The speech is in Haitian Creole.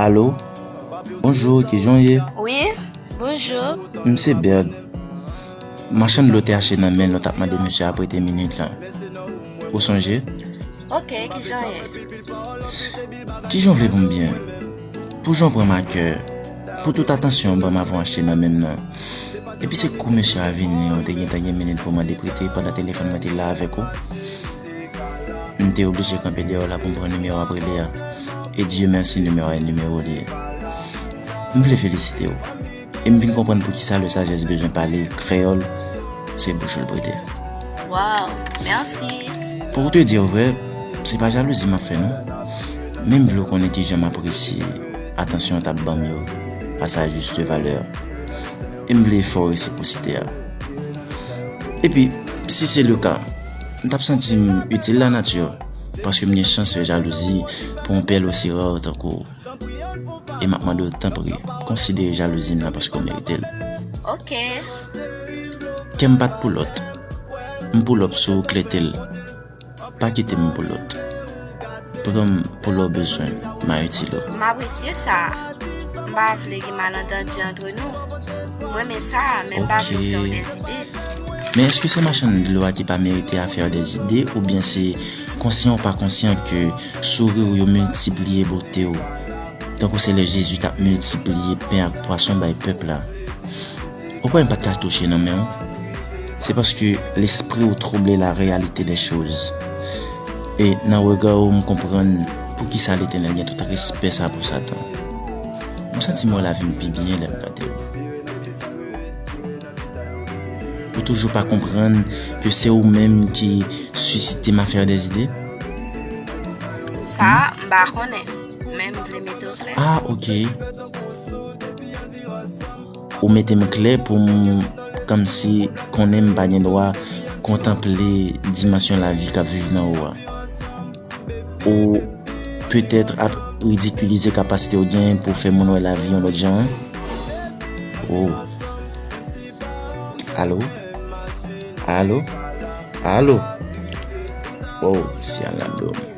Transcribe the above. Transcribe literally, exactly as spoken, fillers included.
Alo? Bonjou, kijan w ye? Wi, bonjou. M se Berd. Machann dlo te achte nan men l, nou t ap mande mesye a prete minit lan. Ou sonje? Ok, kijan w ye? Kijan w vle pou m byen? Pou jan w pran m a kè, pou tout atansyon w ban m avan w achte nan men m nan. Epi se kou mesye a vini, ou te gentan gen minit pou w mande prete pandan telefòn mwen te la avèk ou. M te oblije kanpe dèyè w la pou m pran nimewo w ap rele a. E Dye mèsi, nimewo a e nimewo w li ye. M vle felisite w. E m vin konprann poukisa Lesajès bezwen pale kreyòl, se bouch ou l prete. Waw, mèsi. Pou w te di w vrè, se pa jalouzi m ap fè non. Men m vle w konnen kijan m apresye atansyon w t ap ban m yo a sa juste valeur. E m vle fè w resipwosite a. Epi, si se le ka, m t ap santi m itil lanati, paske m gen chans fè jalouzi pou yon pèl osi rare tankou w. E m ap mande w, tanpri, konsidere jalouzi m nan paske w merite l. Ok. Kè m pa t pou lòt. M pou lòp sou w, Kletel. Pa kite m pou lòt. Pran m pou lè w bezwen, m a itil ou. M apresye sa. M pa vle gen malantandi antre nou. M renmen sa, men m pa vle w fè w dèzide. Men èske se machann dlo a ki pa merite a fè w dèzide, oubyen se konsyan ou pa konsyan ke souri w yo miltipliye bote w, tankou se lè Jezi t ap miltipliye pen ak pwason bay pèp la? Ou kwè m pa t ka touche nan men w? Se paske lespri w twouble la réalité des choses. E nan rega w, m konprann poukisa Letènèl gen tout respè sa pou Satan. M santi m wè lavi m pi byen lè m gade w. Ou toujou pa konprann ke se ou menm ki sisite m a fè w dèzide? Sa, m pa konnen. Men m vle mete w klè. Ah, ok. Ou mete m klè pou m kòmsi konnen m pa gen dwa kontanple dimansyon lavi k ap viv nan ou a. Ou petèt ap ridikilize kapasite w gen pou w fè moun wè lavi yon lòt jan an. Oh. Alo? Alo? Alo? Oh, syèl la dlo m.